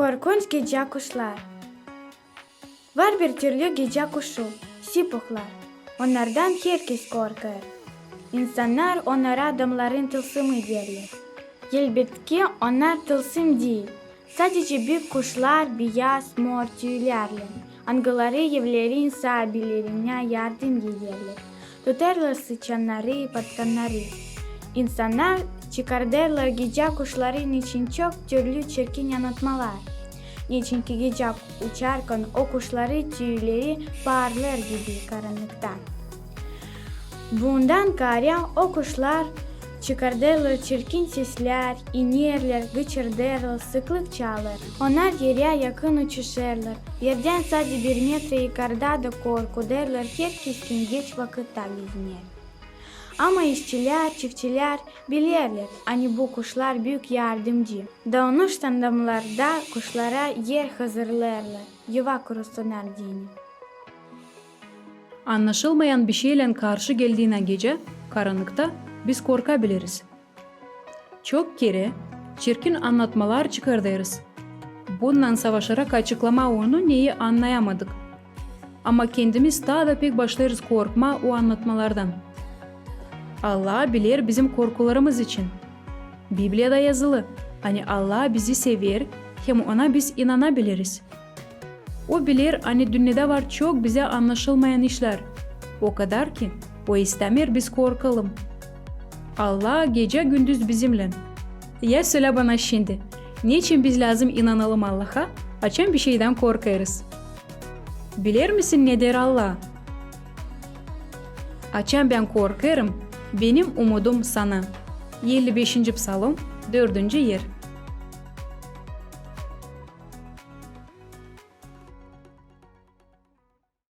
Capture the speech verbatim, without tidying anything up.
Korkunç gecä kuşlar. Var bir türlü gecä kuşu, sipuklar. Onnardan herkez korkêr. İnsannar onnara adamların tılsımı derlär. Elbetki, onnar tılsım diil. Sadece büük kuşlar biyaz, mor tüülärlän, angıları evlerin saabilerinä yardım ederlär. Tutêrlar sıçannarı, patkannarı. İnsannar çıkardêrlar gecä kuşların için çok türlü çirkin annatmalar. Neçinki gecä uçarkan o kuşları tüüleri parlêêr gibi karannıkta. Bundan kaarä o kuşlar çıkardêrlar çirkin seslär, inerlär, gıçırdêrlar, sıklık çalêr. Onnar erä yakın uçuşêrlar. Erdän sade bir metra yukarıda da korkudêrlar herkezi, kim geç vakıtta geziner. Ama işçilär, çiftçilär bilerlär, ani bu kuşlar büük yardımcı. Daalmış adamlarda kuşlara er hazırlêêrlar, yuva kurusunnar deyni. Annaşılmayan bişeylän karşı geldiinä gecä, karannıkta, biz korkabiliriz. Çok kerä çirkin annatmalar çıkardêrız. Bunnan savaşarak açıklamaa onu, neyi annayamadık. Ama kendimiz taa da pek başlêêrız korkmaa o annatmalardan. Allah biler bizim korkularımız için. Bibliyada yazılı, ani Allah bizi sever, hem Ona biz inanabiliriz. O biler, ani dünnedä var çok bizä annaşılmayan işlär. O kadar ki, O istämeer biz korkalım. Allah gecä-gündüz bizimnän. Ya sölä bana şindi, neçin biz lääzım inanalım Allaha, açan bişeydän korkêrız? Biler misin, ne deer Allah? Açan bän korkêrım, benim umudum Sana. Elli beşinci psalom, dördüncü er.